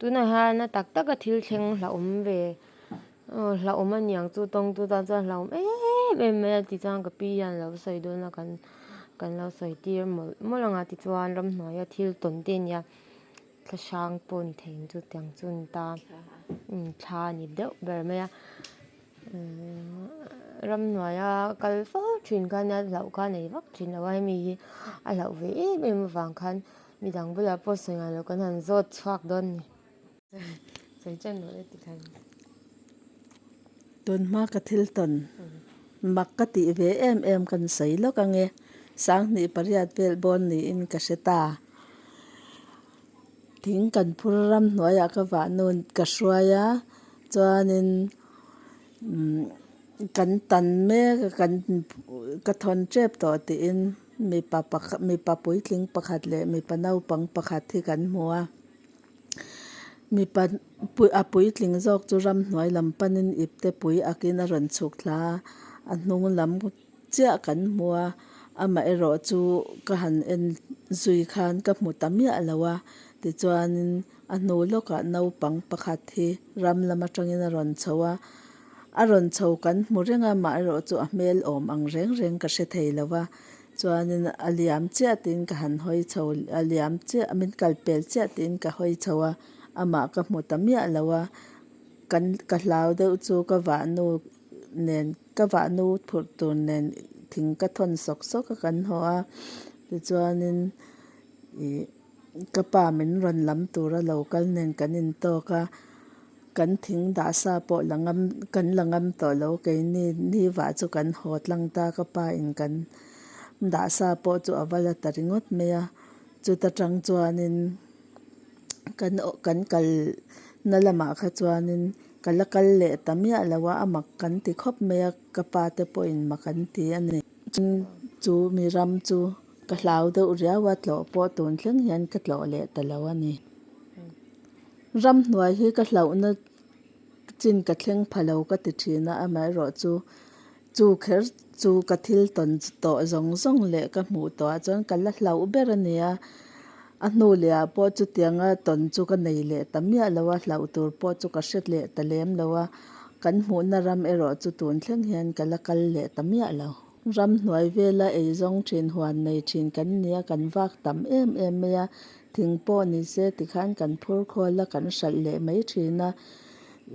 Tunah hian a tak taka thil thleng hlauhawm ve hlauhawm a niang chu tawngtu tan chuan hlauhawm em em mai a tichuan ka pi hian a lo sawi dawn a kan kan lo sawi tir mawlh mawlh ang a tichuan ramhnuaia thil tawn te a nia thla hrang pawh ni thei ang chu tiang chu a ni ta thla a ni deuh ber mai a ramhnuaia kal fo thin kha nia hlauh kha a nei vak thin lo a hemi hi a hlauh ve em em avang khan midang bulah pawh sawi ngai lo kan han zawt chhuak dawn a ni. Sawi chen loh e tikhan. Tun hma ka thil tawn mak ka tih ve em em kan sawi lawk ange Sanghnih pariat vel bawn niin ka hre ta. Thing kan phur ramhnuaiah ka vah nun ka hruai a chuanin umm kan tan mek a kan ka thawn tep tawh tiin mipa pakhat mipa puitling pakhat leh mipa naupang pakhat hi kan hmu a mipa a puitling zawk chu ramhnuai lam panin ipte pui akin a rawn chhuk thla a a hnung lam chiah kan hmu a amaherawh chu ka han en zui khan ka hmu ta miah lo a tichuanin a hnu lawkah naupang pakhat hi ram lam atangin a rawn chho a a rawn chho kan hmu reng a amaherawh chu a hmel awm ang reng reng ka hre thei lo va chuanin a liam chiah tiin ka han hawi chho a liam chiah min kal pel chiah tiin ka hawi chho a amah ka hmu ta miah lo a kan ka hlau deuh chu ka vahnu nen ka vahnu phurh tur nen thing ka thawn sawk sawk a kan haw a tichuanin ih ka pa min rawn lam tura lo kal nen kan intawk a kan thing dah sa pawh la ngam kan la ngam tawh lo keini ni vah chu kan haw tlang ta ka pa in kan dah sa pawh chu a va la ta ringawt mai a chuta tang chuanin kan kan kal na lamah kha chuanin Ka la kal leh ta miah lo a, a mak kan ti khawp mai a, ka pa te pawhin mak an ti a ni. Chu mi ram chu ka hlau deuh riau a, tlawh pawh tun thleng hian ka tlawh leh ta lo a ni. Ramhnuai hi ka hlauhna chin ka thleng pha lo ka ti thin a, amaherawh chu chu kher chu ka thil tawn tawh zawng zawng leh ka hmuh tawh ah chuan ka la hlauh ber a ni a, a hnu leh ah pawh chutianga tawn chu ka nei leh ta miah lo a, hlauh tur pawh chu ka hre leh ta lem lo a, kan hmuhna ram erawh chu tun thleng hian ka la kal leh ta miah lo. Ramhnuai vela eizawng thin huan nei thin kan ni a, kan vak tam em em mai a, thing pawh ni se tikhan kan phur khawl a, kan hralh leh mai thin a.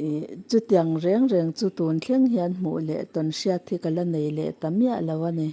Ih chutiang reng reng chu tun thleng hian hmuh leh tawn hriat hi ka la nei leh ta miah lo a ni.